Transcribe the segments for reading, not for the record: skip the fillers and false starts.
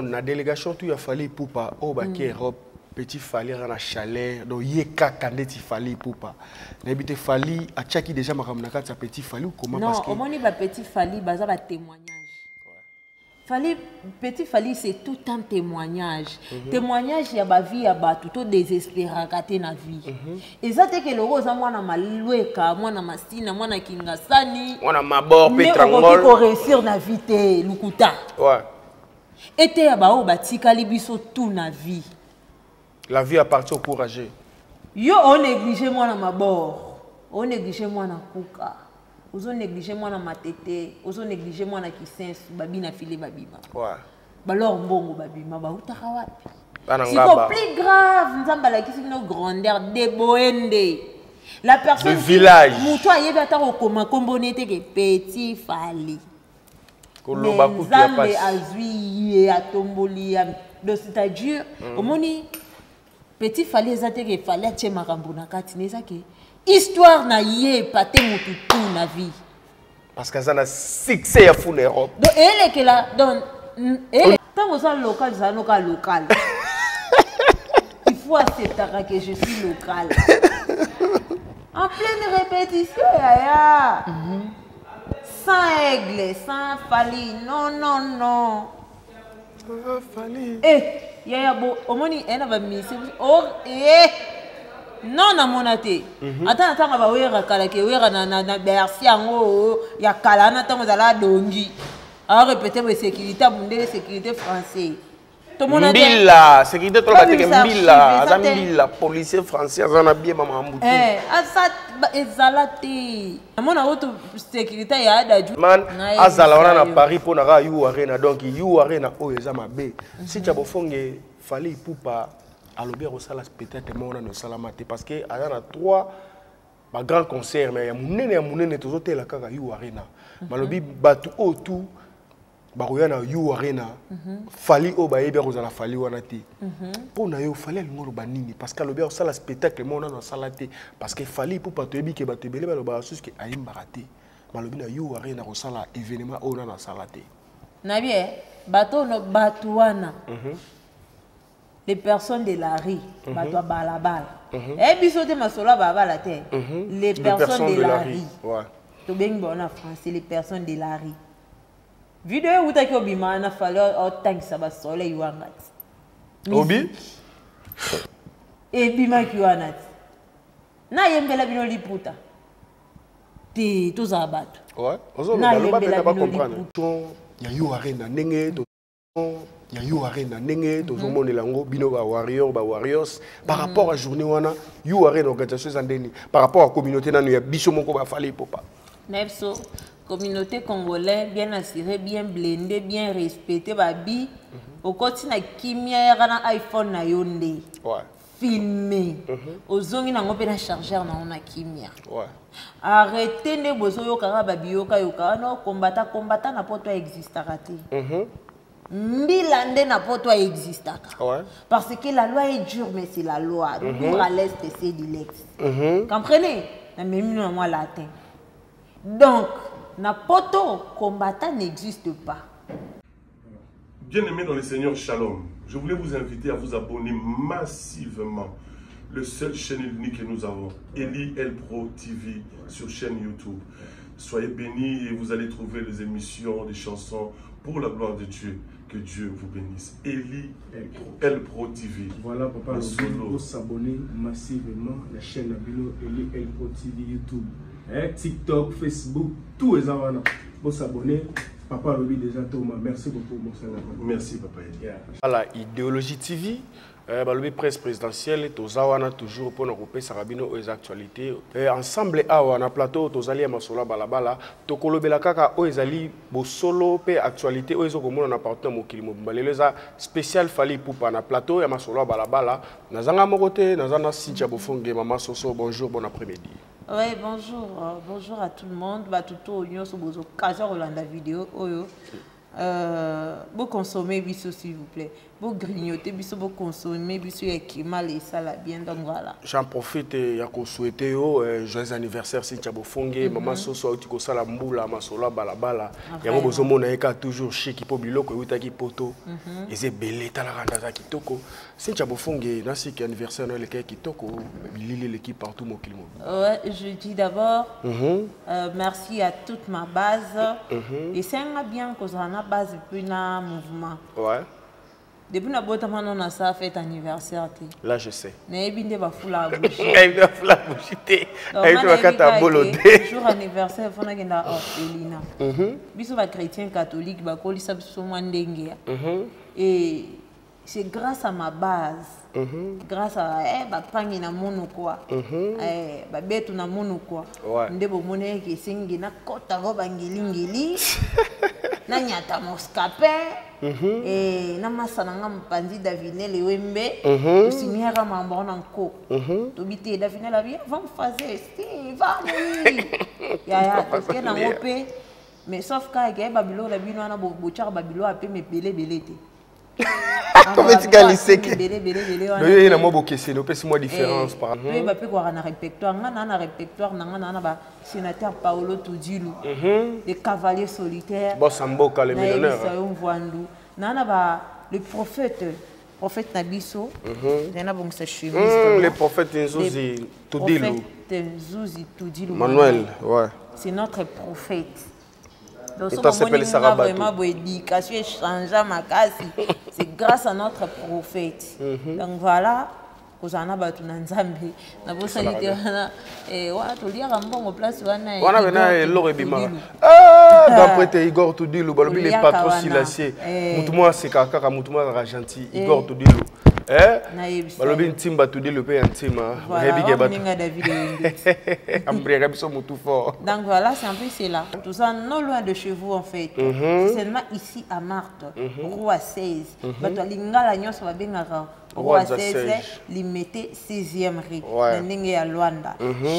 Na délégation tout ya Fally Ipupa oyo bake Europe, petit Fally aza na chaleur, donc ye kaka ndeti Fally Ipupa. Nayebi te Fally atiaki déjà makambo na kati ya petit Fally ou comment? Non, parce que omoni ba petit Fally baza ba témoignage. Fally, petit Fally, c'est tout un témoignage. Témoignage ya ba vie ya bato to désespéraka te na vie. Eza te ke loko oza mwana malweka, mwana masina, mwana kingasani. Mwana mabor nde pe okoki trangol. Koréussir na vie te, lukuta. Eteya baoyo batikali biso tout na vie. La vie appartient au courageux. Yo onéglige mwana mabor, onéglige mwana kuka, ozonéglige mwana matete, ozonéglige mwana kisensu, babina file babima. Balor mbongo babima, bautaka wapi? Bana Siko ngaba. Plus grave, nzambe alakisi bino grandeur de boende. La personne Le village. Moto ayebi ata kokoma kombo ne te ke petit Fally. Koloba Mais kutu ya nzambe pasi. Azwi ye atomboli ya, donc c'est-à-dire omoni petit Fally eza te ke Fally atie makambo na kati ne, eza ke histoire na ye epate motu tu na vie. Parce que aza na succès ya fou na Europe. Donc elekela, donc ntango oza local, ezala noka local, il faut acceptaka que je suis local. En pleine répétition, yaya, sans aigle, sans Fally, non, non, non. Ah, Fally. Eh, yaya, bo omoni ena bamisi oh, eh non, namona te. Ata na ntango bawera kala, ke wera na Bercy yango ya kala wana, ntango ezala dongi arépété boye, sécurité ya mundele, sécurité français, tomona te. Mbila sécurité toloba teke. Babimisa Mbila archive, aza eza te. mbila policier français aza na bie bamakambo tu. Eh, aza ezala te, namona oyo to sécurité ya Adaju. Man Nayebisa azala wana na yo. Paris mpo na kaka U Arena. Donc U Arena oyo eza mabe. Cynthia Bofonge, Fally Ipupa alobi akosala peut-être moko nano esalama te, parce que aza na trois bagrand concert, mais ya monene, ya monene tozotela kaka U Arena. Balobi bato oyo tu bakoya na U Arena, Fally oyo bayebi akozala Fally wana te. Mpo na yo, Fally alingi oloba nini? Parce que alobi akosala spectacle moko nano asala te, parce que Fally Ipupa toyebi ke bato ebele balobaka susu ke ayembaka te. Balobi na U Arena kosala événement oyo nano asala te. Nabi eh, bato no bato wana, les personnes de la rue, bato ya balabala, eh biso te, masolo ya balabala te, les personnes de la rue. Tobengi bango na français les personnes de la rue. Video eutaki obima na Fally otangisa basoleil wanga ti. Obi. Ebimaki wana ti nayembela bino liputa te, tozala bato. Ouais, ozoloba, loba. Nayembela Mpe na bino bacomprendre liputa. Ya U Arena, ndenge ya U Arena, ndenge tozomonela yango bino bawarrior, bawarriors, par rapport à journée wana U Arena, organisation eza ndeni par rapport à communauté nano ya biso moko baFally Ipupa? Na biso communauté congolais, bien assuré, bien blindé, bien respecté. Babi okoti na kimia, yaka na iPhone na yo nde filme, ozongi nango mpe na chargeur nango na kimia. Arrête nde bozoyokaka babiyokayoka wana, kombata kombata na poto existaka te. Mbila nde na poto existaka. Parce que la loi est dure, mais c'est la loi. Dur à l'est, c'est du lex. Comprenez, namemi na mwa latin. Donc na poto, combattant n'existe pas. Bien-aimés dans le Seigneur, Shalom. Je voulais vous inviter à vous abonner massivement. Le seul chaîne unique que nous avons, Eli El Pro TV sur chaîne YouTube. Soyez bénis et vous allez trouver les émissions, des chansons pour la gloire de Dieu. Que Dieu vous bénisse. Eli El Pro TV. Voilà, papa, Le le solo. faut s'abonner massivement la chaîne Abino Eli El Pro TV YouTube. Eh, TikTok, Facebook, tout est wana. Faut s'abonner. Papa alobi déjà Thomas. Merci beaucoup, mon frère. Merci, papa Eli. Voilà, Idéologie TV, balobi presse présidentielle, toza wana toujours mpona kopesaka bino oyo eza actualité. Ensemble awa na plateau tozali ya masolo ya balabala, tokolobela kaka oyo ezali bosolo mpe actualité oyo ezokomona na partout na mokili mobimba. Lelo eza spécial Fally Ipupa na plateau ya masolo ya balabala. Nazanga moko te, naza na Cynthia Bofonge, mama soso. Bonjour, bon après-midi. Ouais, bonjour, bonjour à tout le monde. Batuto nyonso bozo kaza kolanda vidéo oyo. Bo consommer biso, s'il vous plaît. Bo grignoter biso, bo consommer biso ya kimal et ça la bien, donc voilà. J'en profite ya ko souhaiter yo joyeux anniversaire Cynthia Bofonge, maman soso auti ko sala mbula masola balabala. Yango bozomona ye kaka toujours chic po biloko eutaki poto. Eza ebele, talaka ndaza kitoko. Cynthia Bofonge, nasiki anniversaire no eleki kitoko, bilili eleki partout mokili mobimba. Ouais, je dis d'abord merci à toute ma base. Et c'est un bien que ça na base puis na mouvement. Depuis na botama non na ça fête anniversaire te. Là je sais. Nayebi nde bafula bougie. Nayebi bafula bougie te. Nayebi bakata bolo te. Jour anniversaire fona kenda orphelinat. Biso ba chrétien catholique bakolisa biso mwa ndenge ya. Et c'est grâce à ma base. Grâce à bapangi na mono quoi. Babetu na mono quoi. Nde bomone ke sengi na kota ro bangeli ngeli. Na nyata moscapin. Et na masa na nga mpanzi Davinel Wembe. Tosiniera mambo na nko. Tobite Davinel abi va me fazer si va oui. Ya ya toke na ngope. Mais sauf ka ke babilo la bino na bo bochar babilo ape me belé belé te. Tobetika liseke. Belé belé belé wana. Yo na mo bokeseni opesi mwa différence par. Toyeba pe kwaka na répertoire nga na répertoire na nga na ba sénateur Paolo Tudilu. Les cavaliers solitaires. Boss Mboka le millionnaire. Na yo Mvwandu. Na na ba le prophète, prophète Nabiso. Na bongisa chemise. Le prophète Nzuzi Tudilu. Prophète Nzuzi Tudilu. Manuel, ouais. C'est notre prophète. Donc, Et toi, c'est Pelle Sarah Batou. Vraiment, éducation échange makasi. C'est grâce à notre prophète. Donc voilà, kozana batu na Nzambe. Na bosali te wana, wana toliaka mbongo place wana, Wana Igor bena Tudilu. eloko ebimaka. Ah, d'après te Igor Tudilu, balobi les Toliaka patrons wana. silencieux. Mutu moko asekaka kaka, mutu moko azalaka gentil. Igor Tudilu. Nayebisa Balobi yo. Ntimba Tudilu pe ya Ntima. Voilà, Nayebi ke wana bato. moninga David Oyembi. Ambriaka biso mutu fort. Donc voilà, c'est un peu cela. Tout ça, non loin de chez vous en fait. C'est seulement ici à Marthe, Roi 16. Bato lingala nyonso babengaka Roi Roi 16, 16. Limete 16e rue. Ouais. Na ndenge ya Luanda.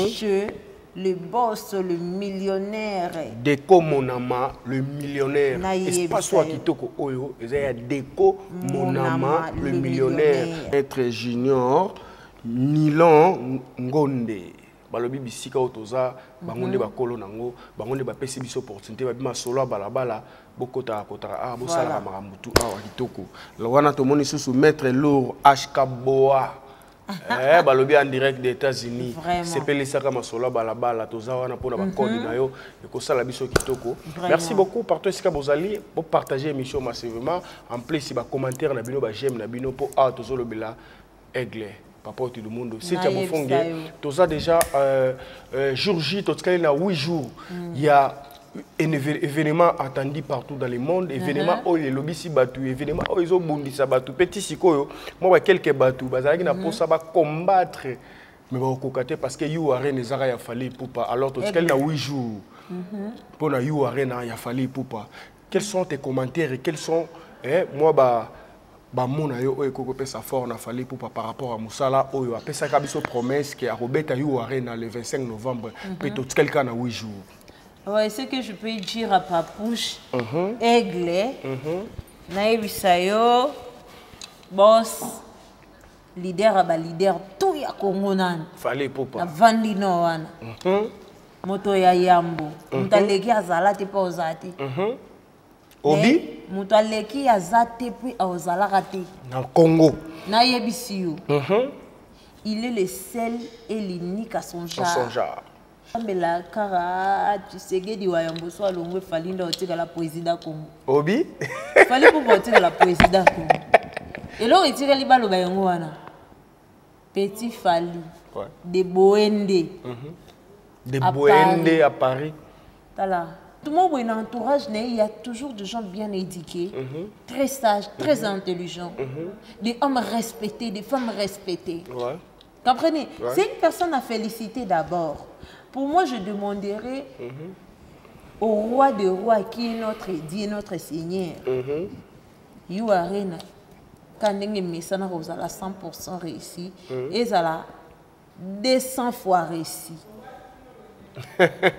Chez le boss, le millionnaire. Deko Monama, le millionnaire. Nayebi Espace wa sayo. kitoko oyo, eza ya Deko Monama, Monama, le le millionnaire. millionnaire. Maître Junior Nilan Ngonde. Balobi bisika oyo toza, bango nde bakolo nango, bango nde bapesi biso opportunité, babi masolo ya balabala, bokotaka kotaka, ah, bosalaka makambo tu awa kitoko. Wana tomoni susu Maître Lourd HK Boa. Balobi en direct des États-Unis. Vraiment. Sepelisaka masolo ya balabala, toza wana mpona ba code na yo, ekosala biso kitoko. Vraiment. Merci beaucoup partout esika bozali, bo partager émission massivement. En plus ba commentaire na bino, ba j'aime na bino po a tozolobela aigle. Papa tout le monde. Cynthia Nayebi Bofonge, sayo. toza déjà jour J, totikali na 8 jours. Il y a un événement attendu partout dans le monde, événement oyo elobisi batu, événement oyo ezobundisa batu. Petit sikoyo, moi ba quelques batu bazalaki na posa ba combattre mais bakokoka te parce que U Arena ezaka ya Fally Ipupa. Alors totikali na 8 jours mpona U Arena ya Fally Ipupa. Quels sont tes commentaires et quels sont, moi ba bamona yo oyo ekoki kopesa fort na Fally Ipupa par rapport à mosala oyo apesaka biso promesse ke akobeta U Arena le 25 novembre, mpe totikali kaka na 8 jours. Ouais, ce que je peux dire à Papouche, Aigle, nayebisa yo, boss, leader à ba leader, tout ya Congo nani. Fally Ipupa. Na vandi no wana. Moto ya yambo. Moto aleki azala te pe ozala te. Obi? Mais moto aleki aza te pe ozalaka te. Na Congo. Nayebisi yo. Il est le seul et l'unique à son genre. À son genre. Ambela kara Tshisekedi wa yambo so alongwe Fally nda otikala président Congo. Obi? Fally pour otikala président Congo. Eloko etikali baloba yango wana. Petit Fally. De Boende. De À Boende Paris. à Paris. Tala. Tout le monde est dans l'entourage, il y a toujours des gens bien éduqués, très sages, très intelligents, des hommes respectés, des femmes respectées. Comprenez? C'est une personne à féliciter d'abord. Pour moi, je demanderais au roi des rois qui est notre Dieu, notre Seigneur. U Arena, quand ndenge mesana kozala 100% réussi, ezala 200 fois réussi.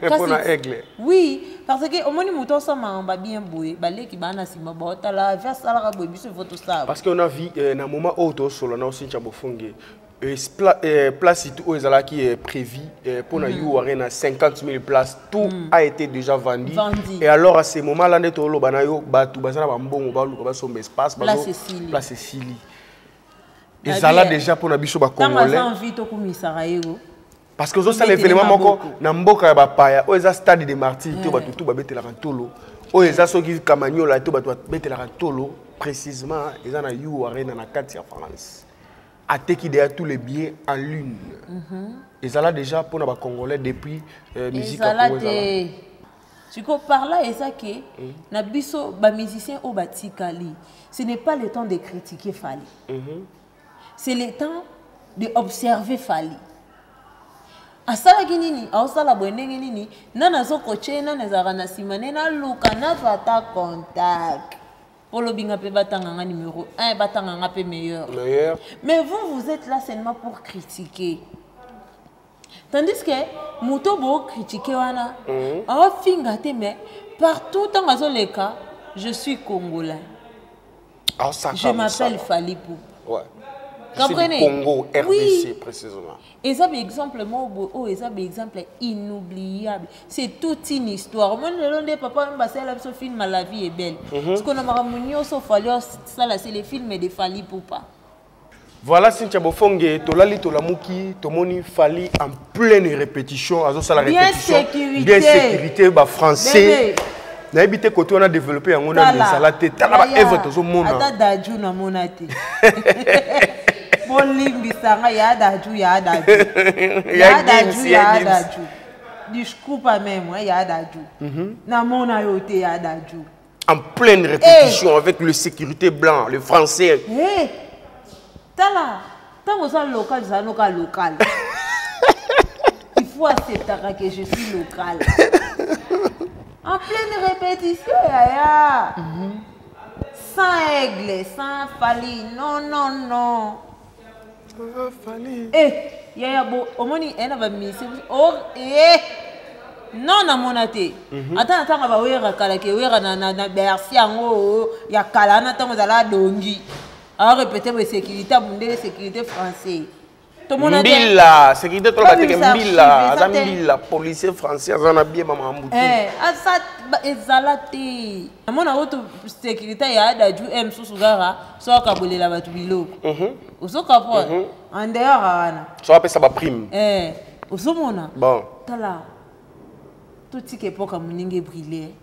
Mpona Aigle. Oui, parce que omoni moto osomaka babien boye, baleki baa na nsima, baotala vi asalaka boye, biso ifo tosala. Parce qu'on a vu na moment oyo tosola na Cynthia Bofonge, place tout oyo ezalaki prévu mpona U Arena, 50 000 places, tout a été déjà vendu. Vendu. Et alors, à ce moment là nde toloba na yo, bato baza na bambongo, baluka basomba espace. Place esili. Place esili, ezala déjà mpona biso ntango bacongolais. Aza envie, tokumisaka ye ko. Parce que ozosala Tobetele événement moko maboko. Na mboka ya bapaya, oyo eza Stade de Martyr te, bato tu babetelaka ntolo, oyo eza soki Kamaniola te, bato babetelaka ntolo. Précisément eza na U Arena na kati ya France, ateki deya tous les billets en ligne. Ezala déjà mpona bacongolais depuis musique ya Ezala Congo ezala. Te, sikoyo par là eza ke na biso bamusicien oyo batikali, ce n'est pas le temps de critiquer Fally, c'est le temps de observer Fally asalaki nini, aosala boye ndenge nini, nani azokoche, nani azalaka na nsima, nde naluka nazwa ata contact mpo lobinga mpe batanganga numéro 1, batanganga mpe meilleur. Meilleur. Mais vous, vous êtes là seulement pour critiquer. Tandis que moto bocritiquer wana, aofinga te, mais partout ntango azoleka: «Je suis congolais, Aosaka je m'appelle mosala. Fally Ipupa.» Ouais. Je suis du Comprenez? Congo RDC. Oui. Précisément. Eza baexemple moko boye oyo eza baexemple inoubliable, c'est toute une histoire. Omoni lelo nde papa oyo basalela biso film La vie est belle, parce que na makambo nyonso Fally osala, c'est le film de Fally Ipupa. Voilà, Cynthia Bofonge, tolali tolamuki, tomoni Fally en pleine répétition, azosala Bien répétition. sécurité. Bien sécurité, ba français. Bébé. Nayebi te kote wana développé yango na ezala te. Tala ba œuvre tozomona. Ata Daju namona te, bolimbisanga ya Daju, ya Daju. Ya Ya Daju. Gims, ya Ya Gims. Daju, disculpa meme, ya Daju, namona yo te, ya Daju. En pleine répétition avec le sécurité blanc, le français. Hey, tala, ntango oza local, ozala noka local. Il faut acceptaka que je suis local. En pleine répétition, yaya, sans Aigle, sans Fally, non, non, non. Fally. Eh yaya, bo omoni eye na bamisi o eh non, namona te. Ata na ntango bawera kala, ke wera na Bercy yango oyo ya kala wana, ntango ezala dongi, arépété boye, sécurité abundele, sécurité français, tomona te. Mbila, sécurité tolo bateke. Babimisa Mbila, archive, aza eza te. mbila, policier français aza na bien mama mbutu. Eh, aza ezala te. Namona oyo to sécurité ya Adaju e mosusu kaka so akabolela bato biloko, ozokomprendre, en dehors wana. So apesa ba prime. Eh, ozomona. Bon. Tala, totika epoka moninga ebrile.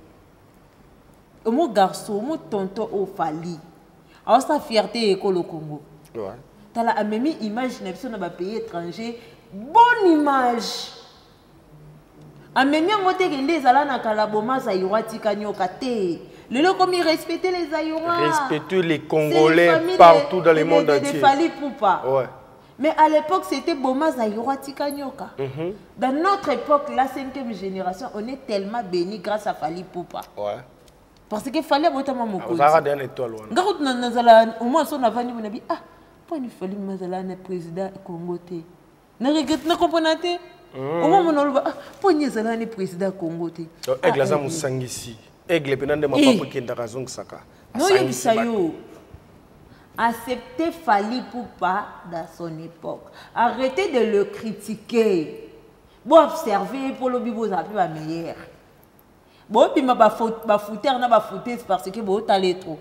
Omo garçon, omo tonton oyo Fally aosa fierté ya ekolo Congo. Tala, amemi image na biso na bapays étranger, bonne image amemi yango te. Kende ezala na kala, boma Zaïrois, tika nyoka te. Lelo komi respecter les Zaïrois. Respecter les C'est les Congolais familles partout dans le monde de entier. Fally Ipupa. Mais à l'époque, c'était Boma Zaïrois, tika nyoka. Dans notre époque, la cinquième génération, on est tellement béni grâce à Fally Ipupa. Parce que Fally abotama mokonzi. Ozalaka deya na étoile wana. Nga kutu nazala au moins so navandi bo nabi: «Ah, mpo ni Fally mazala na président Congo te.» Na regrette, na comprendre te. Au moins mona oloba: «Ah, mpo ni ezala ni président Congo te.» Donc, Ah, Aigle aza Aigle. mosangisi. Aigle mpena nde Eh. mapapo ekendaka, azongisaka. Noyebisa Asangisi bato. yo, acceptez Fally Ipupa dans son époque, arrêtez de le critiquer. Boobserve mpo lobi bozala mpe bameilleur, bobima bafoutere na bafoutese parce que bootala trop.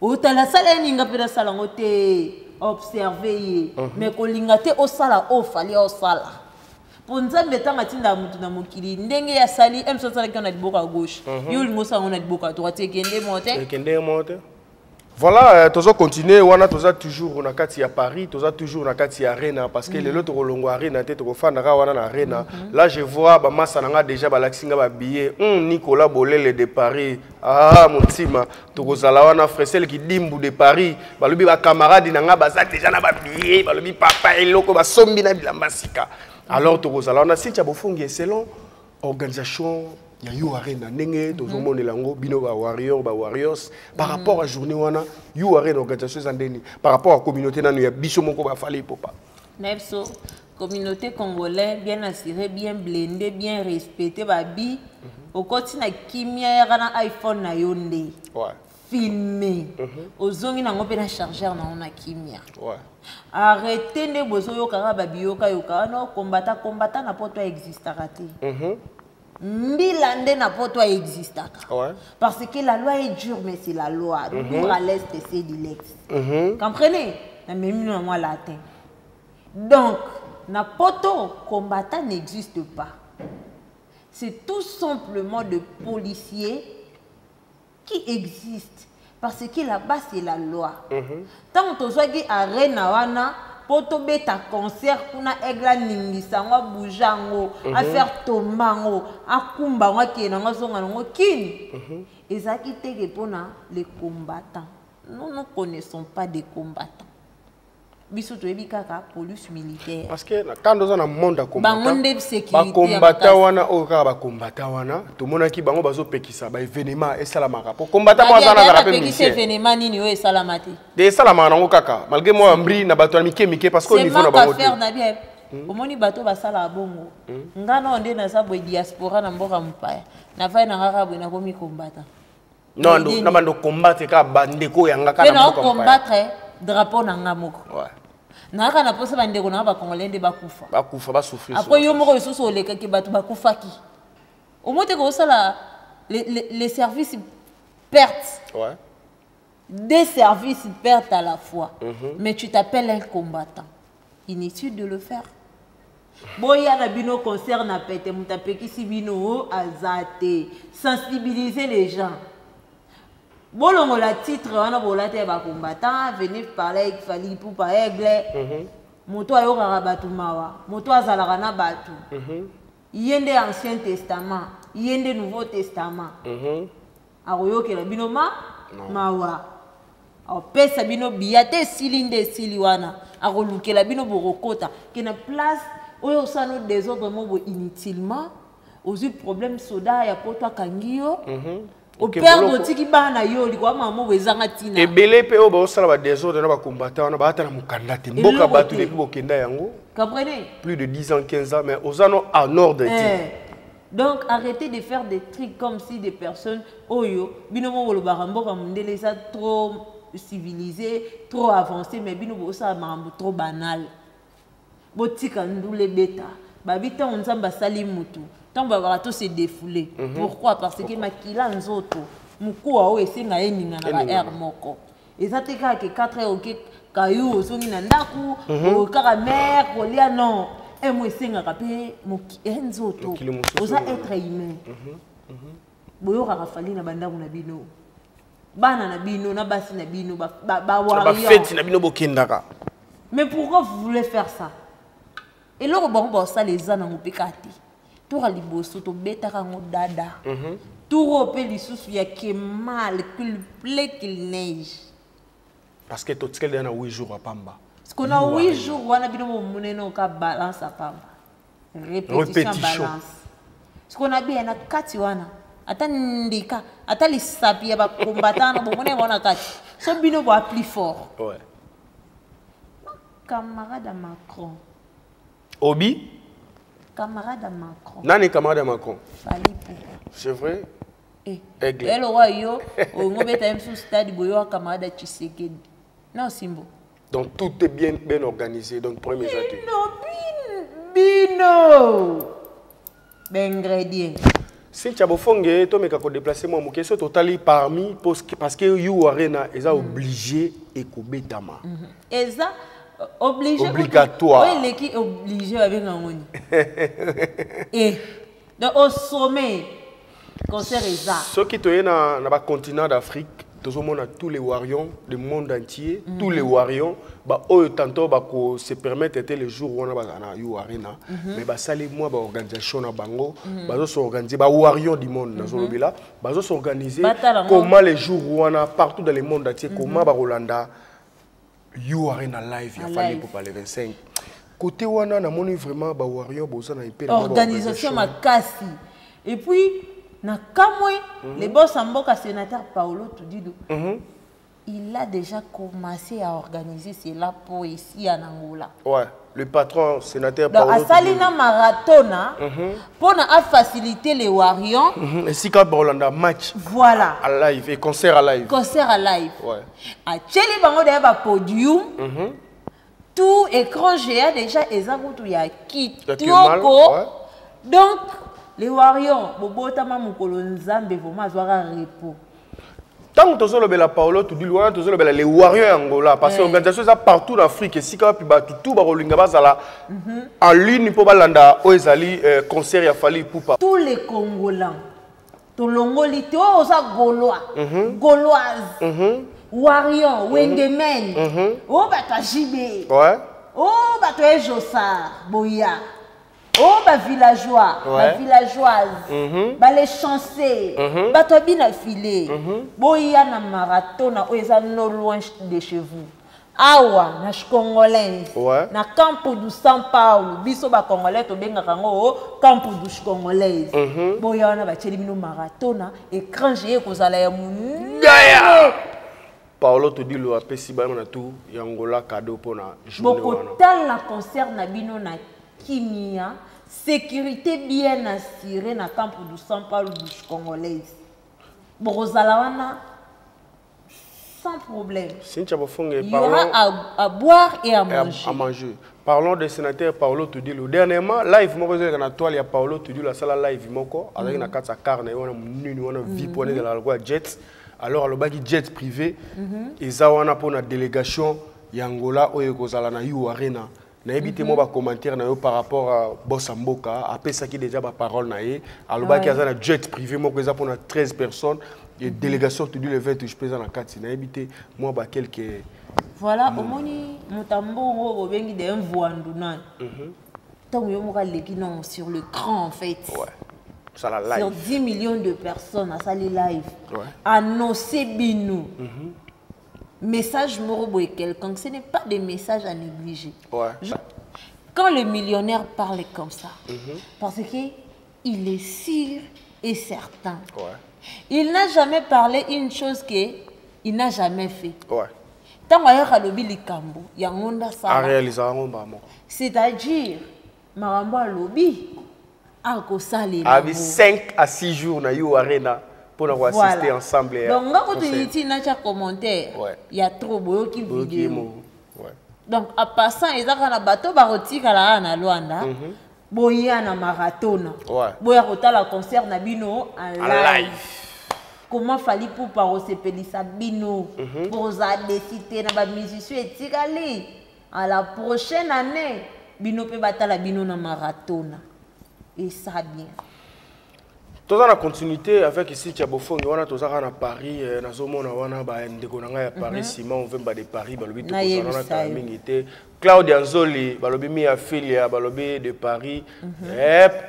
Otala asala ye ninga mpe nasala yango te. Observe ye, mais kolinga te osala oyo Fally osala, mpo Nzambe ntango atindaka motu na mokili, ndenge ye asali mso, asalaki yango na liboko ya gauche, yo olingi osala yango na liboko ya droite, ekende mo te. Ekende mo te. Voilà, tozo continuer wana, toza toujours na kati ya Paris, toza toujours na kati ya Arena, parce que lelo tokolongwa Arena te, tokofandaka wana na Arena. Là, je vois bamasa na nga déjà balakisi nga babillet. Nicolas Bolele de Paris, ah, motima, tokozala wana. Fresel Kidimbu de Paris, balobi bacamarade na nga baza déjà na babillet, balobi papa eloko basombi na bilamba sika. Alors tokozala wana. Cynthia Bofongi, selon organisation ya U Arena, ndenge tozomonela yango, bino bawarrior, bawarriors, par rapport à journée wana, U Arena, organisation eza ndeni par rapport à communauté nano ya biso moko baFally Ipupa? Na biso Communauté congolais bien assuré, bien blindé, bien respecté, babi. Okoti na kimia, yaka na iPhone na yo nde. Filmé. Ozongi nango mpe na chargeur nango na kimia. Arrête nde bozoyokaka babiyoka yoka wana kombata kombata na poto existaka te. Mbila nde na poto existaka. Parce que la loi est dure, mais c'est la loi. Dure à l'est, c'est du. Comprenez? Na memi na mwa latin. Donc, na poto, combattant n'existe pas. C'est tout simplement de policiers qui existent. Parce que là-bas, c'est la loi. Tant que tu arena wana, po tobeta concert kuna, aigle aningisa yango, abouge yango, afaire tomba yango, akumba yango, akende yango, azonga yango kini. Ezalaki teke mpona les combattants. Nous ne connaissons pas des combattants. Biso toyebi kaka police militaire. Parce que quand oza na monde ya Bango nde sécurité ya bakombata makasi. Wana oyo kaka bakombata wana, tomonaki bango bazopekisa baévénement esalamaka po kombata moko aza nazala mpe Bapekisi musicien. Événement nini oyo esalama te? De esalamaka nango kaka malgré mwa mbri na bato ya mike mike, parce que au C'est niveau na manque bango à faire te. na bien. Omoni bato basalaka bongo, nga na nde naza boye, diaspora na mboka mopaya, navai na kaka boye, nakomi kombata. Non, na bando combattre kaka bandeko yanga mpe kaka na mboka mopaya. Naocombattre drapeau na nga moko. Nayaka na mposa bandeko na nga bacongolais nde bakufa. Bakufa, basouffrir. Après yo moko lisusu olekaki, bato bakufaki, omoi te kosala les services perte. Des services perte à la fois. Mais tu t'appelles un combattant. Inutile de le faire. Boya na bino concert na pete, moto apekisi bino o aza te. Sensibiliser les gens. Bolongola titre wana bolata ya bacombattant, venez parler avec Fally Ipupa Aigle. Moto ayokaka bato mawa, moto azalaka na bato. Ye nde Ancien Testament, ye nde Nouveau Testament. Akoyokela bino ma mawa, apesa bino biya te, esili nde esili wana, akolukela bino bokokota ke na place oyo osala no désordre mo boye inutilement, ozwi problème, soda ya poto akangi yo, operdre, boloko. Otiki bana yo likolo mama mo boye ezanga ntina. Ebele mpe oyo baosala badésordre na bakombata wana, baata na mokanda te mboka. Eloko Bato te. depuis bokenda yango Comprenez? Plus de 10 ans, 15 ans, mais oza no en ordre te. Eh. Donc arrêtez de faire des trucs comme si des personnes oyo bino mo bolobaka mboka mondele eza trop civilisé, trop avancé, mais bino bosala makambo trop banal. Botika ndula ebeta. Babi ntango Nzambe asali mutu, ntango babaka to se défoulé. Pourquoi? Parce que makila nzoto mokuwa oyo esenga eninga na ba aire moko, eza te kaka ke 4 heures oke kayu, ozongi na ndako kaka mare kolia, non, emo esengaka mpe nzoto. Mokili mosusu. Oza être humain. Boyokaka Fally na bandako na bino, bana na bino, na basi na bino, Na bawarrior. Bafeti na bino bokendaka. Mais pourquoi vous voulez faire ça? Eloko bango basala eza nango mpe kaka te. Tour ya liboso tobetaka yango dada, tour oyo mpe lisusu ya kemal, qu'il plaît, qu'il neige. Parce que totikali deya na 8 jours ya pamba. Parce qu'on a 8 jours wana, bino bomonene oka balance ya pamba, répétition. Répétition. Balance parce qu'on a bien na kati wana, ata ndika, ata lisapi ya bakombata wana, bomone bango na kati, so bino boa plus fort. Camarade ya Macron. Obi. Camarade ya Macron. Nani camarade ya Macron? Fally Ipupa. C'est vrai. Eh. Aigle. Eloko yo olingo obeta ye mosusu stade boye wa camarade ya Tshisekedi na osimbo. Donc tout est bien bien organisé, donc premier eza te. Bino bino baingrédient. Cynthia Bofonge, tomeka kodéplace mwa moke so totali parmi parce que U Arena eza obligé ekobetama. Eza obligé. Obligatoire. Oyo eleki obligé, babenga yango nini? Eh, donc au sommet, concert eza. Soki toye na bacontinent d'Afrique, tozomona tous les warriors du monde entier, tous les warriors baoyo tantôt bako se permettre te le jour wana bazala na U Arena, mais basali mwa baorganisation na bango, bazosorganiser bawarriors du monde, nazolobela bazosorganiser Batala yango. Comment les jours wana partout dans le monde entier, comment bakolanda U Arena live ya Ah, Fally live. Ipupa le 25. Côté wana namoni vraiment bawarrior boza na mpe na mwa Organisation makasi. Et puis na kamwe, le boss ya mboka, sénateur Paolo Tudido. Il a déjà commencé à organiser cela pour ici en Angola. Ouais, le patron sénateur Donc, asali na maratona pour na faciliter les Warriors. Et si quand Rolanda match. Voilà. À live et concert à live. Concert à live. Ouais. Atieli bango derrière ba podium. Tout écran géant déjà ezakutu ya kitoko. Ouais. Donc les Warriors bobotama mokolo Nzambe vraiment azwaka repos. Tant que tozolobela Paolo Tudilu wana tozolobela les Warriors ya Angola parce que organisation eza partout en Afrique esika wapi bato tout bakolinga bazala en ligne mpo balanda oyo ezali concert ya Fally Ipupa. Tous les Congolais tolongoli te oyo oza Gaulois, Gauloise, Warrior, Wengemen, oyo bato ya JB, oyo bato ya Josar, Boya, oyo ba villageois, ba villageoise, ba les chanceux, bato ya bina filé, boya na marathon oyo eza no loin de chez vous. Awa na Congolaise, na Campo do São Paulo, biso ba Congolais tobengaka yango Campo dos Congolais. Boya wana batieli bino marathon, écran géant kozala ya monene. Paolo Tudilu apesi bango na tout ya Angola cadeau mpona journée wana. Bokotala concert na bino na kimia, sécurité bien assurée na Campo do São Paulo dos Congolais. Bokozala wana sans problème. Cynthia Bofonge, Il y aura à boire et à manger. À manger. Parlons du sénateur Paolo Tudilu. Dernièrement, live moko ezalaka na toile ya Paolo Tudilu asala live moko azalaki na kati ya car na ye wana monene wana VIP wana ezalaka lokola jet. Alors alobaki jet privé eza wana mpona délégation ya Angola oyo ekozala na U Arena. Nayebi te mo ba commentaire na yo par rapport à Bossa Mboka apesaki déjà ba parole na ye alobaki aza na jet privé moko eza mpona 13 personnes et délégation Tudilu le 20 je pesa na kati. Nayebi te moi ba quelques Voilà, omoni motambo bobengi de mvoandu nani. Ntango yo moko aleki non sur le cran en fait. Ouais. Ça la live. Sur 10 millions de personnes asali live. Ouais. Annoncé bino. Message morobo et quelconque, ce n'est pas des messages à négliger. Ouais. Quand le millionnaire parle comme ça, parce que il est sûr et certain. Ouais. Il n'a jamais parlé une chose que il n'a jamais fait. Ouais. Tant ayaka lobi likambo, yango nda sala. A réaliser yango mba moko. C'est-à-dire, makambo alobi, akosalela Abi yango. 5 à 6 jours na U Arena pour nous assister Voilà. ensemble et Donc, nga kutu concert. yiti na cha commentaire. Ouais. Il y a trop boyoki Boyoki vidéo. mo. Ouais. Donc, en passant, ezaka na bato bakotikala na Luanda. Boya na marathon. Ouais. Boya kotala concert na bino en En live. live. Comment Fally Ipupa osepelisa bino boza décider na ba musicien etikali à la prochaine année bino pe batala bino na marathon et ça bien. Toza na continuité avec ici Tia Bofonge wana toza na Paris nazomona wana ba ndeko na ngai ya Paris Simon Vemba de Paris balobi Na tokozala na yebisa kala yo. mingi te. Claudia Nzoli balobi mi afilia balobi de Paris.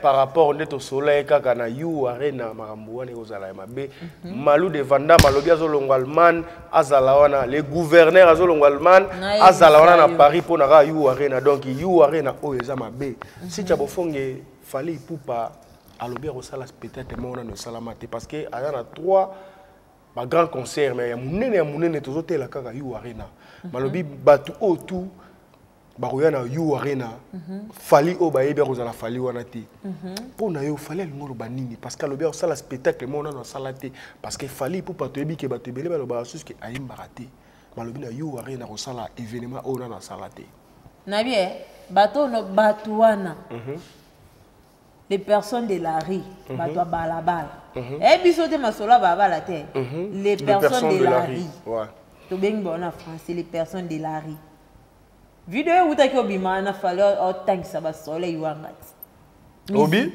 Par rapport nde tosola ye kaka na U Arena makambo wana ekozala ya mabe. Malou de Vanda balobi azolongwa Allemagne azala wana le gouverneur azolongwa Allemagne Na yebisa azala wana na yo. Paris mpona kaka U Arena. Donc U Arena oyo eza mabe. Si Tia Bofonge Fally Ipupa alobi akosala peut-être moko nano esalama te parce que aza na 3 ba grand concert mais ya monene ya monene tozotela kaka U Arena. Balobi bato oyo tu bakoya na U Arena, Fally oyo bayebi akozala Fally wana te. Mpo na yo Fally alingi oloba nini? Parce que alobi akosala spectacle moko nano asala te parce que Fally Ipupa toyebi ke bato ebele balobaka susu ke ayembaka te. Balobi na U Arena kosala événement oyo nano asala te. Nabi, bato no bato wana. Les personnes de la rue, bato ya balabala. Eh, biso te masolo ya balabala te. Les Les personnes personnes de la rue. Ouais. Tobengi bango na français, les personnes de la rue. Vidéo eutaki obima na Fally otangisa ba soleil wanga ti. Obi?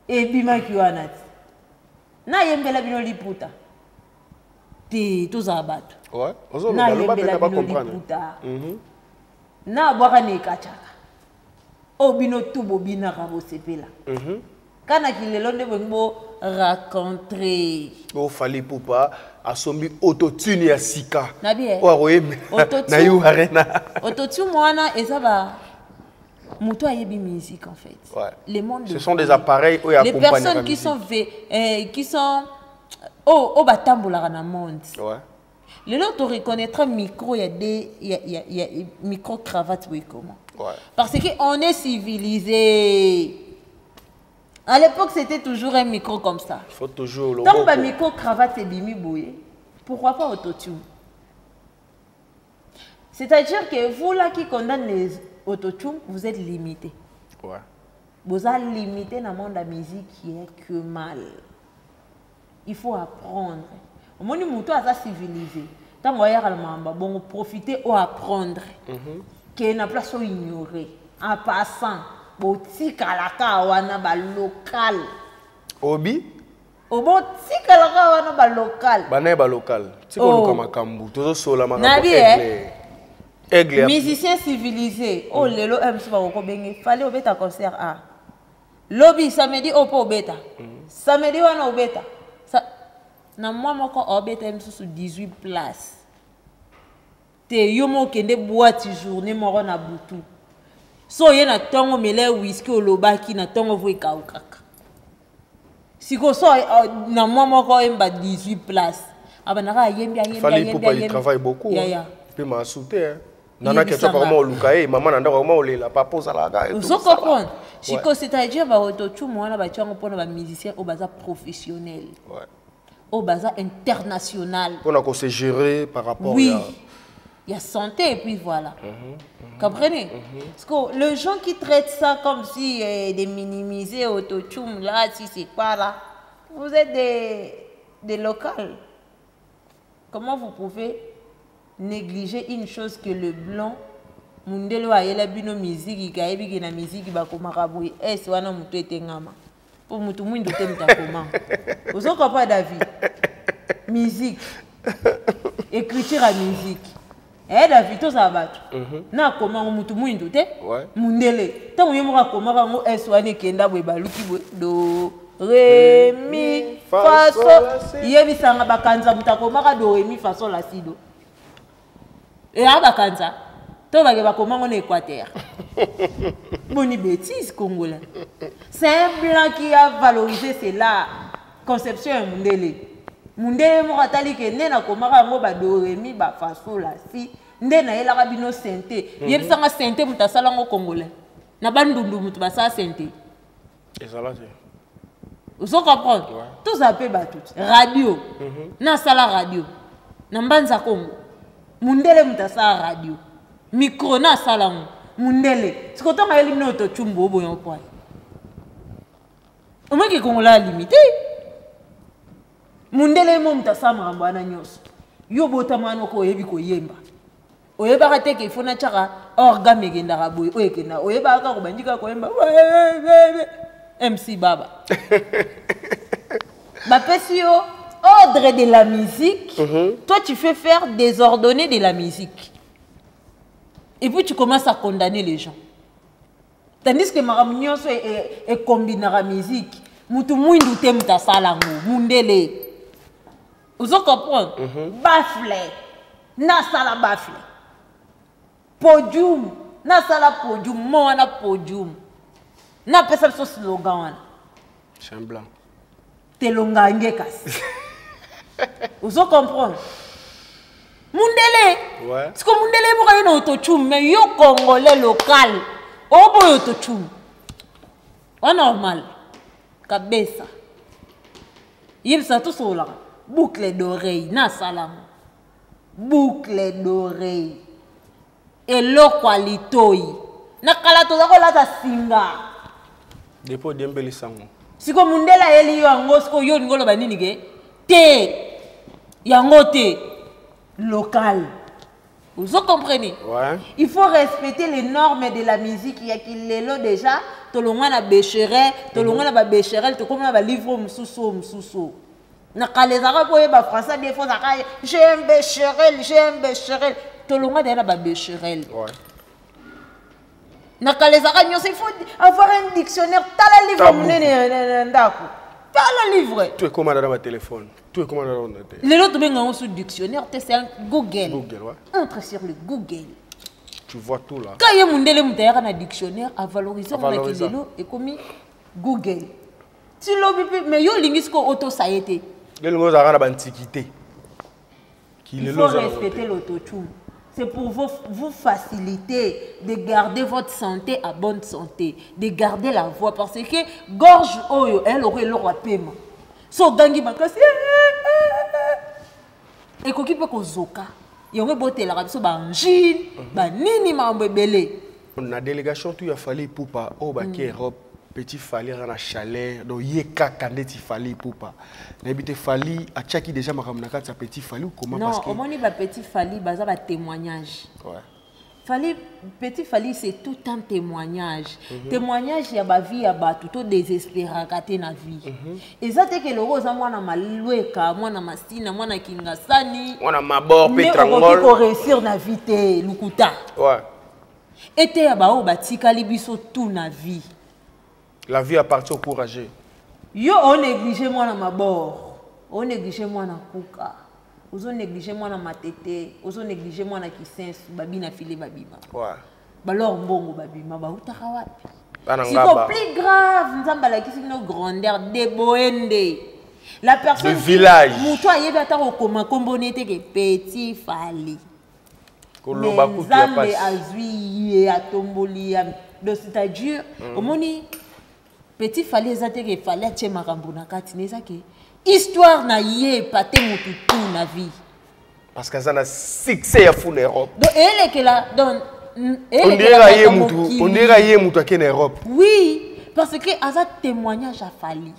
Ebimaki wana ti. Nayembela bino liputa. Te tozala bato. Ouais. Ozoloba, loba Nayembela mpe na ba bino comprendre. liputa. Nabwaka na ekatshaka. Oyo bino tu bobinaka bosepela. Kana kilelo nde bolingi bo raconter. Oyo Fally Ipupa asombi autotune ya sika. Nabi, eh? Oyo akoyemba Autotune. na U Arena. Autotune wana eza ba moto ayebi musique en fait. Ouais. Le monde Ce de sont des Fally. appareils oyo Les accompagnent personnes la qui musique. sont qui sont oh, oh, batambolaka na monde. Ouais. Lelo to reconnaîtra micro ya des ya, ya, ya micro cravate oui comment. Ouais. Parce que on est civilisé. À l'époque, c'était toujours un micro comme ça. Il faut toujours le Tant que micro cravate ebimi boye, pourquoi pas autotune? C'est-à-dire que vous là qui condamnez les autotunes, vous êtes limité. Ouais. Vous êtes limité dans le monde de la musique qui est que mal. Il faut apprendre. Omoni mutu aza civilisé. Tango ayaka na makambo ya bongo, profiter ou apprendre. Ke na place oyo ignorer. En passant, botikalaka wana ba local. Obi? Obotikalaka wana ba local. Bana ba local. Tika Oh. oluka makambo, tozosola makambo Nabi, aigle. Aigle ya Musicien civilisé. Oh lelo M soba kokobenge, fallait obeta concert A. Lobi samedi opo obeta. Samedi wana obeta. Sa na mwa moko obeta msusu 18 places. Te yo mo kende boîte journée moko na butu. So ye na tongo mele whisky olobaki na tongo vo ekaukaka. Siko so na mwa moko emba 18 places. Abanaka ayembi ayembi Fallait ayembi Ipupa, il ayembi. travaille beaucoup. Ya, hein. ya. Puis m'a sauté hein. Nana Yebisa ketchup nga. akoma oluka ye, mama na ndako akoma olela, papa ozalaka ye, Ozo tozosala. comprendre? Siko Ouais. c'est-à-dire ba autotune wana ba tiango pona ba musicien oyo baza professionnel. Ouais. Oyo baza international. Pona ko se gérer par rapport Oui. ya Il y a santé et puis voilà. Comprenez? Parce que les gens qui traitent ça comme si des minimisés autotune là, si c'est quoi là, vous êtes des locales. Comment vous pouvez négliger une chose que le blanc mundelo ayela bino musique kayebi ke na musique bakomaka boye s wana motu etengama po motu mwindu te moto akoma. Ozo comprendre David? Musique, écriture ya musique. David tozala bato. Na akoma ngo motu mwindu te? Ouais. Mundele. Ntango ye moko akomaka yango s wana ekenda boye baluki boye do ré mi Fa, fa sol, sol. la, si. Yebisanga bakanza moto akomaka do ré mi fa sol la si do. Eya bakanza to bake bakomango na Équateur. Boni bêtise congolais. C'est un blanc qui a valorisé cela. Conception ya mundele. Mundele moko atali ke nde nakomaka yango ba do ré mi ba fa sol la si. Nde nayelaka bino synthé. Yebisanga synthé moto asala yango congolais. Na bandundu moto basala synthé. Ezala te. Ozo comprendre? Ouais. Tozala mpe bato. Radio. Nasala radio. Na Mbanza Congo. Mundele moto asala radio. Micro na asala yango. Mundele. Siko ntango ayeli bino autotune boyo mpo. Omoki Congolais a limité. Mundele mo moto asala makambo wana nyonso. Yo botama wana oko oyebi koyemba. Oyebaka te ke il faut natiaka organe ekendaka boye, oyo ekendaka. Oyebaka kaka kobandi kaka koyemba. MC Baba. Bapesi yo ordre de la musique. Toi, tu fais faire désordonner de la musique. Et puis, tu commences à condamner les gens. Tandis que makambo nyonso e combinera musique. Mutu mwindu te mutu asala yango, mundele. Ozo comprendre? Baffle. Nasala baffle. Podium. Nasala podium. Mo wana podium. Napesa biso slogan wana. C'est un blanc. Telonga nge kasi. Ozo comprendre? Mundele. Ouais. Siko mundele moko ye na autotune, mais yo congolais local, oboyo autotune. Wa normal. Kabesa. Yebisa tosololaka. Boucle d'oreille, na salamu. Boucle d'oreille. Eloko ya litoi. Na kala toza kolata singa. Depuis odembeli sango. Siko mundele ayeli yo yango, siko yo olingi oloba nini ke? Te. Yango te. Local. Vous comprenez? Ouais. Il faut respecter les normes de la musique. Il y a qui lelo déjà, tolongwa na bécherel, tolongwa na ba bécherel, tokoma na ba livre mususu mususu. Na kalezaka po yeba français des fois zaka j'ai un bécherel, j'ai un bécherel. Tolongwa na ba bécherel. Ouais. Na kalezaka nyonso, il faut avoir un dictionnaire. Tala livre Tabou. munene na ndako. Tala livre. Tout est comme dans ma téléphone. Tout est comme dans l'ordinateur. Lelo tobenga yango sur dictionnaire, te c'est un Google. Google, ouais. Entre sur le Google. Tu vois tout là. Quand il y a mundele mutayaka na dictionnaire, a valoriser A on a valoriser. kilelo et komi Google. Tu lobi pe, mais yo lingi siko auto ça a été. Lelo ngo zaka na ba antiquité. Il faut respecter l'autotune. C'est pour vous, vous faciliter de garder votre santé à bonne santé, de garder la voix parce que gorge oyo elle aurait eloko apema. So ogangi makasi ekoki mpe kozoka yango ebotelaka biso baangine banini makambo ebele. Na délégation tout ya Fally Ipupa oyo bake Europe, petit Fally aza na chaleur, donc ye kaka ndeti Fally Ipupa. Nayebi te, Fally atiaki déjà makambo na kati ya petit Fally ou comment? Non. Parce que Omoni, bapetit Fally baza batémoignage. Fally, petit Fally, c'est tout un témoignage. Témoignage ya ba vie ya bato to désespéraka te na vie. Eza te ke loko oza mwana malweka, mwana masina, mwana kingasani, mwana mabor mpe nde okoki trangol koréussir na vie te, lukuta. Ete ya baoyo batikali biso tout na vie. La vie appartient au courageux. Yo onéglige mwana mabor, onéglige mwana kuka, ozonéglige mwana matete, ozonéglige mwana kisensu, babina file babima. Balor mbongo babima, bautaka wapi? Bana Siko ngaba. plus grave, Nzambe alakisi bino grandeur de boende la personne. Le village. Moto ayebi ata kokoma nkombo ne te ke petit Fally. Koloba Mais kutu ya Nzambe pasi. azwi ye, atomboli ya. Donc c'est-à-dire, omoni petit Fally, eza te ke Fally atie makambo na kati na, eza ke histoire na ye epate motu tu na vie. Parce que aza na succès ya fou na Europe. Donc eyelekela, donc On dirait ye mutu, on dirait ye mutu ake na Europe. Oui, parce que aza témoignage ya Fally.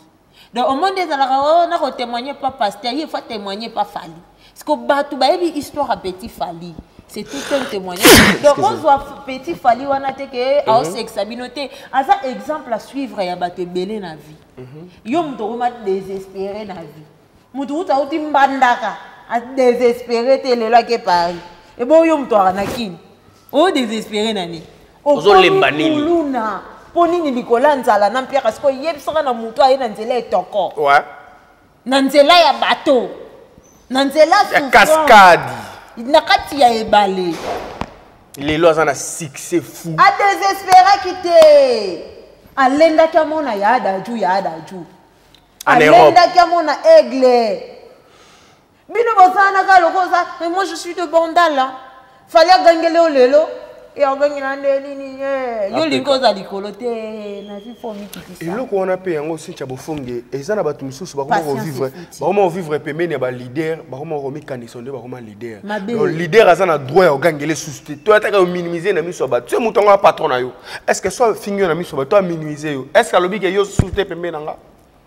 Donc omoni, ezalaka o na kotémoigne pa pasteur, ye faut témoigner pa Fally, parce que bato bayebi histoire ya petit Fally, c'est tout un témoignage. Donc ozwa petit Fally wana te ke aosekisa bino te, aza exemple à suivre ya bato ebele na vie. Yo moto okoma désespéré na vie, moto uta auti mbandaka adésespéré te, lelo ake Paris, ebo yo moto aka na kini odésespéré na nini? Ozolemba nini? Kuluna mpo nini? Likolo ya nzala na mpiaka. Sikoyo yebisaka na moto aye na nzela etoko, na nzela ya bato, na nzela ya souffrance, cascade, na kati ya ebale. Lelo aza na succès fou. Adésespéraki te, alendaki amona ya adaju, ya adaju. En Europe. Alendaki amona aigle. Bino bosanaka loko oza, mais moi je suis de Bandal, hein. Fally agangeli yo lelo e, agangela nde nini? Eh, yo lingi oza likolo te na vie, faut mikitisa. Eloko wana mpe yango, Cynthia Bofonge, eza na bato mosusu bakoma Patience kovivre, efuti. bakoma kovivre pembeni ya baleader, bakoma komikanisa nde bakoma leader. Mabe. Donc leader aza na droit ya kogangela esusu te, to ataka ominimize na miso ya bato. So moto yango ya patron na yo, est ce que so afingi yo na miso ya bato, to aminimize yo, est ce que alobi ke yo susu te pembeni na nga?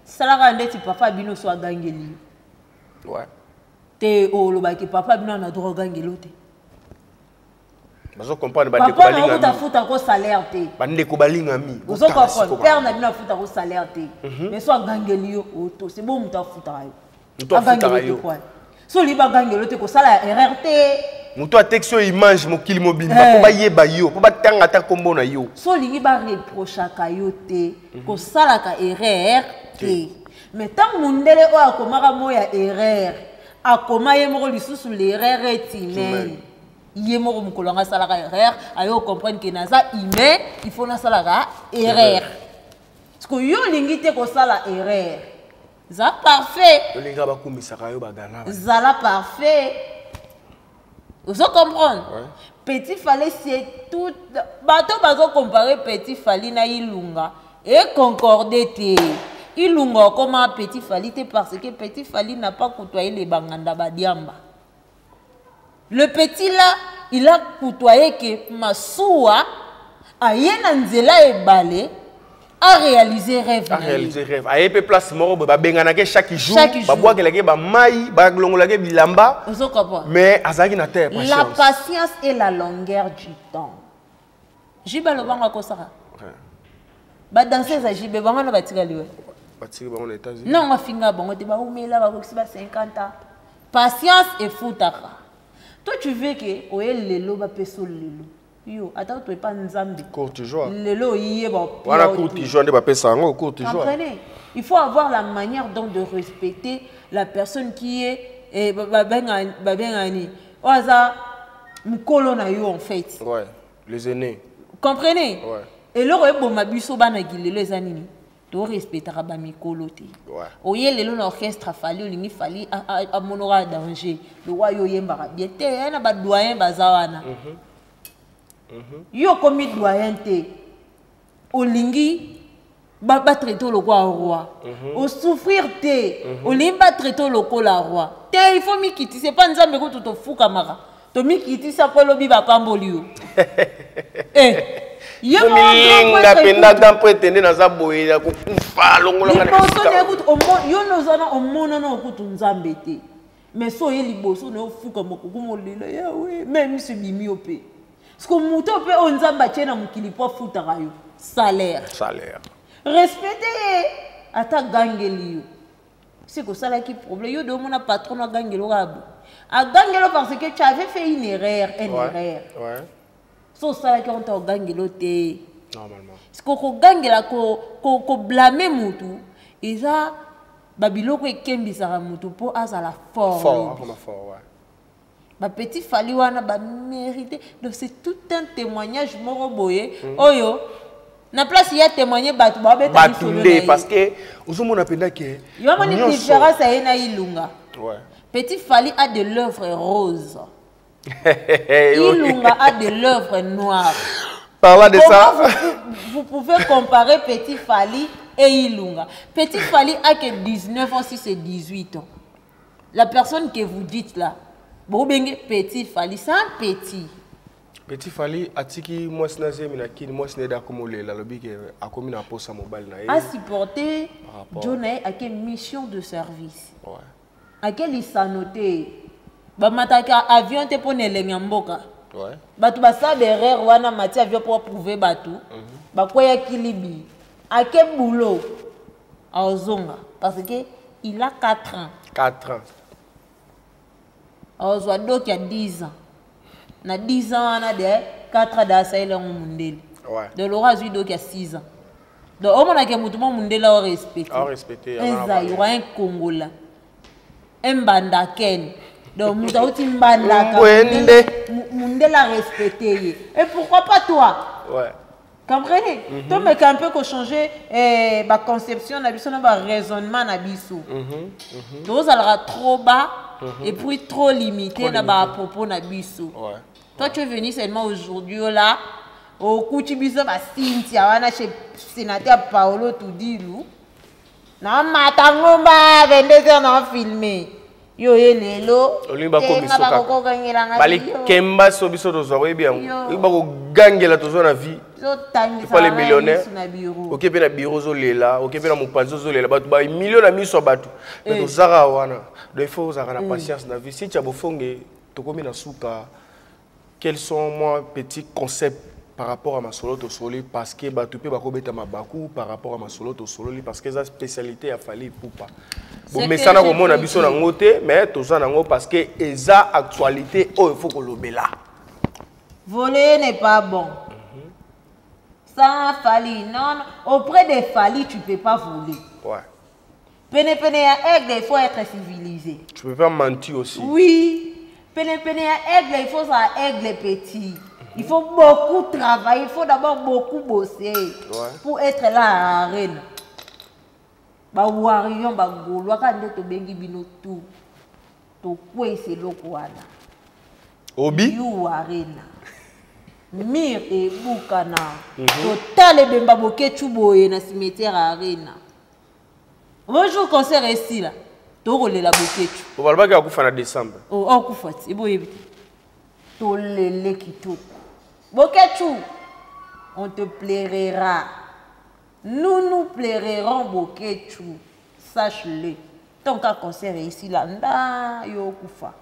Salaka ndeti papa bino so agangeli yo te, olobaki papa bino na droit ogangeli yo te. Bazo comprendre, bandeko. Papa na okuta Balingami. afutako salaire te. Bandeko balingami. Ozo Botala comprendre? sikoyo. Père na bino afutako salaire te, mais so agangeli yo, otose bo moto afutaka yo. Moto afutaka Agangeli yo. te kwa so olingi bagangeli yo te, kosala ya erreur te. Moto atekisi yo image mokili mobimba mpo bayeba yo, mpo batanga ata nkombo na yo. So olingi bareprochaka yo te, kosalaka erreur te. Mais ntango mondele oyo akomaka mo ya erreur, akoma ye moko lisusu l'erreur est humaine. Ye moko mokolo yango asalaka erreur, ayo comprendre ke naza humain, il faut nasalaka erreur. Parce que yo olingi te kosala erreur, za parfait. Olinga bakumisaka yo bagana. Zala parfait, ozo comprendre? Petit Fally, c'est tout. Bato bazo comparer petit Fally na Ilunga, econcorde te. Ilunga okoma petit Fally te, parce que petit Fally n'a pas côtoyé les banganda badiamba. Le petit là, il a côtoyé ke masuwa aye na nzela ebale, a réalisé rêve na ye. Aréaliser rêve, aye mpe place moko boye, babenganaki chaque jour. Chaque jour. Babwakelaki bamai, balongolaki bilamba. Ozo comprendre? Mais azalaki na terre. La patience. Patience et la longueur du temps. Jibe alobanga akosaka badanseuse ya jibe bango na batikali we. Batiki bango na États-Unis. Nango afinga bango te, baumela, bakokisi ba 50 ans. Patience efutaka. To tu veux ke oye lelo, bapesa lelo yo, ata toyepa Nzambe. Courte joie. Lelo oyeba. Wana courte joie nde bapesa yango, courte joie. Comprenez? Il faut avoir la manière donc de respecter la personne qui est eh, babengani oyo aza mokolo na yo en fait. Ouais, les aînés. Comprenez? Ouais. Eloko eboma biso bana lelo eza nini? Torespectaka bamikolo te. Oye lelo na orchestre Fally, olingi Fally amonaka danger lokwa yo oyembaka bien te, ya na badoyen baza wana. Yo okomi doyen te, olingi batraite lokola roi. Osouffrir te, olingi batraite lokola roi te. Il faut mikitisa epa Nzambe. Kutu tofukamaka, tomikitisa mpo elobi bapamboli yo. Eh, ye moko grand milinga prêtre. Mpenza grand prêtre nde naza boye ya kokufa longolanga na Liboso na ye esika. kutu yo noza na omonana okutu Nzambe te, mais so oye liboso na yo, ofukama, kokoma olela yawe, me miso ebimi yo mpe, parce que moto mpe oyo Nzambe atie na mokili mpo afutaka yo salaire. Salaire. Respecte ye, ata agangeli yo, soki osalaki problème, yo de omona patron agangeli oyo abo agangeli yo parce que tu avais fait une erreur, une erreur. So osalaki yango te, ogangeli yo te. Normalement. Parce que kogangela, koblâmer mutu eza babiloko ekembisaka mutu mpo azala fort. Fort. Lobi. Akoma fort, ouais. Bapetit Fally wana bamérité. Donc c'est tout un témoignage moko boye oyo na place ya témoigner, bato babeta Bato lisolo na nde ye. Parce que ozomona mpenza ke Yo amoni différence aye na Ilunga. Petit Fally a de l'œuvre rose, Ilunga a de l'œuvre noire. Parlant de Comment ça, vous pouvez comparer Petit Fally et Ilunga? Petit Fally a que 19 ans, si c'est 18 ans. La personne que vous dites là, bon, ben, Petit Fally, c'est un petit. Petit Fally atiki mwasi na zemi na Kini. Mwasi na ye akoma olela, alobi ke akomi na posa mobali na ye. A supporté Par rapport- John a quelle mission de service. À quel lisano te. Bamataka avion te mpo na elengi ya mboka. Bato basala baerreur wana, mati avion mpo approuve bato bakweyaki libi. Ake boulot, aozonga parce que il a 4 ans. 4 ans. Aozwa doki ya 10 ans. Na 10 ans wana de 4 ans de asaleli yango mondele. Donc lora azwi doki ya 6 ans. Donc omonake motu mo mondele aorespecte. Aorespecte, Un Zaïrois, un Congolais, un Mbandaken, donc moto auti Mbandaka. Ngwende. Mondele arespecte ye, et pourquoi pas toi? Comprenez? Tomeka un peu kochanger, eh, baconception na biso na baraisonnement na biso. Tozalaka trop bas et puis trop limité Trop na limité. bapropos na biso. Toi, tu es venu seulement aujourd'hui là, okuti biso baCynthia wana chez sénateur Paolo Tudilu na mata ngomba 22 heures na filme yo ye lelo. Olingi bakomisa Tenga kaka. bakokokangelanga. Balikemba so biso tozwa, oyebi yango. Yo. Oyebi bakogangela, tozwa na vie. Ozotangisa Epa les millionnaires. miso na bureau. Oke mpe na bureau ozolela, oke mpe na mopanzi ozolela, bato bamilio na miso ya bato, mais Eh. tozaka wana. Donc il faut ozalaka na patience na vie. Cynthia Bofonge, tokomi na suka. Quels sont moi petit concept par rapport à masolo tosololi? Parce que bato mpe bakobeta mabaku par rapport à masolo tosololi, parce que eza spécialité ya Fally Ipupa. Bomesana komona biso nango te, mais toza nango parce que eza actualité oyo faut kolobela. Voler n'est pas bon. Sans Fally, non, non. Auprès de Fally, tu peux pas voler. Pene pene ya aigle, il faut être civilisé. Tu peux pas mentir aussi. Oui. Pene pene ya aigle, il faut ça aigle petit. Il faut beaucoup travailler, il faut d'abord beaucoup bosser pour être là à l'arène. Ba warrior, ba gaulois, quand tobengi bino tout. Tokweyisa eloko wana. Obi. U Arena. Mur ebukana. Totala ebemba Boketu boye na cimetière Arena. Bonjour, concert esila. Tokolela Boketu. Obalobaki akufa na décembre. Oh, okufa ti eboyebi te. Tolele kitoko. Boketu, on te pleurera. Nous nous pleurerons Boketu. Sache-le. Tant qu'un concert esila, nda yo okufa.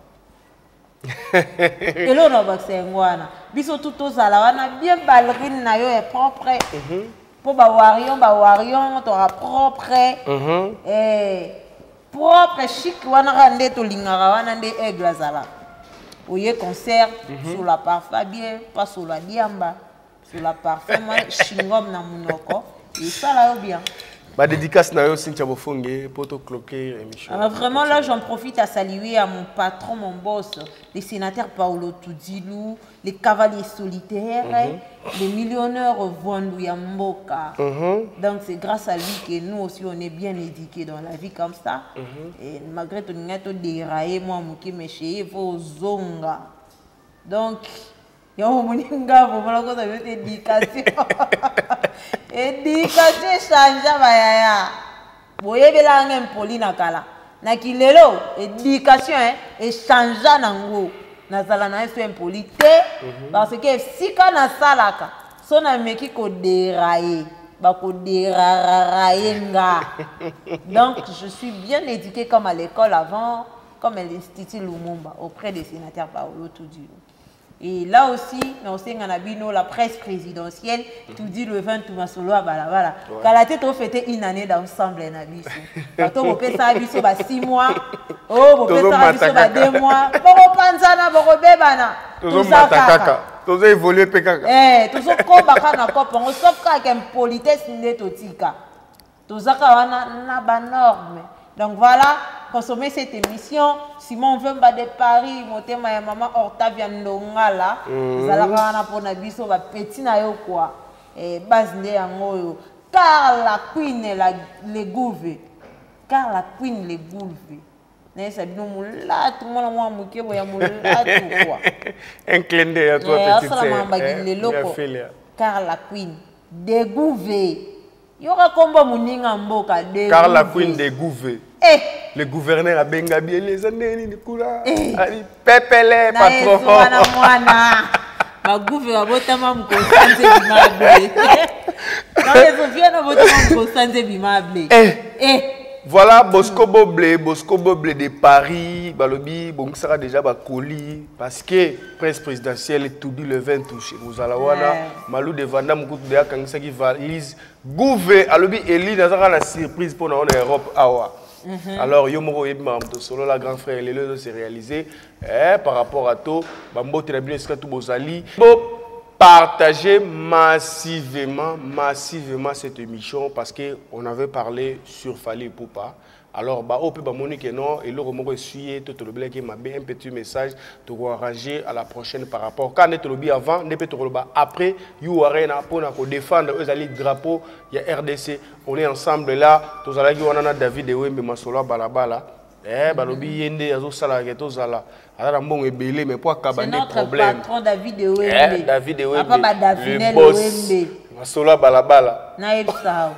Eloko na bakisa yango wana, biso tu tozala wana bien, ballerine na yo est propre mpo bawarion bawarion toka propre. Eh, propre chic wana kaka nde tolingaka wana nde aigle azala. Oye concert sur la parfum bien, pas sur la diamba, sur la parfum mwa chingom na monoko esala yo bien. Ba dédicace na yo, Cynthia Bofonge, pour te cloquer émission. Ah, vraiment là, j'en profite à saluer à mon patron, mon boss, le sénateur Paolo Tudilou, les cavaliers solitaires, les millionnaires Vwandou ya mboka. Donc c'est grâce à lui que nous aussi on est bien éduqués dans la vie comme ça. Et malgré tout, nous avons déraillé, moi, moki, mais chez eux, zonga. Donc, yango omoni nga vraiment nakoza yo te. Éducation, éducation echangea. Bayaya boyebelaka nga impoli na kala na kilelo, éducation echangea nango. Nazala na ye so impoli te, parce que esika nasalaka so nameki kodérailler, bakoderarara ye nga. Donc je suis bien éduquée comme à l'école avant, comme à l'Institut Lumumba, auprès des sénateurs Paolo Tudilo. Et là aussi, na bino, la presse présidentielle, tout dit le 20 masolo ya balabala. Kala te tofêter une année d'ensemble na biso. Bato bopesa biso ba 6 mois, oh bopesa biso ba 2 mois. Bokopanzana, bokobebana. Tozomata kaka. Tozo évoluer pe kaka. Eh, tozokoba kaka na kope yango, sauf kaka impolitesse nde totika. Tozaka wana na ba norme. Donc voilà, consommez cette émission. Simon Vemba de Paris, motema ya mama Octavia Ndongala. Ezalaka wana mpona biso ba petit na yo quoi. Eh, base nde yango oyo. Car la Queen la le gouve. Car la Queen le gouve. Nayesa bino molatu, mwana mwa moke boya molatu quoi. Un clin d'œil à toi, petite sœur. Sœur. Leloko. Car la Queen de gouve. Yoka kombo moninga mboka de Car la Queen de gouve. Eh. Le gouverneur abenga bien les années nini kuna. Ali pepele Na patron. yesu wana mwana bagouve babotama mokosanze bimable. Donc Sofia na botama mokosanze bimable. Eh. Eh. Voilà Bosco Boblé, Bosco Boblé de Paris, balobi bongisaka déjà ba colis parce que presse présidentielle tout dit le 20 touché. Mozala wana Malou de Vanda mukutu de akangisaki valise gouve alobi Eli nazaka na surprise pour na Europe awa. Alors yo moko yebi makambo solo la grand frère lelo se réaliser eh, par rapport à tout bambote na bino esika tout bozali. Bo partager massivement, massivement cette émission parce que on avait parlé sur Fally Ipupa. Alors, bah, oh, bah, Monique, non, et le moko essuyer, tout le blé qui m'a un petit message, tu vas arranger à la prochaine par rapport. Quand on est le avant, on est après, you arena pour défendre eux ali drapeau, il y a RDC, on est ensemble là, tous allez on a David Ewembe Masolo Balabala. Eh, balobi yende azosala ke tozala aza na mbongo ebele mais po akaba C'est nde notre problème. patron David Ewembe. Eh, David Ewembe, Papa ba Davinel le boss. Ewembe. Masolo ya balabala. Nayebisa.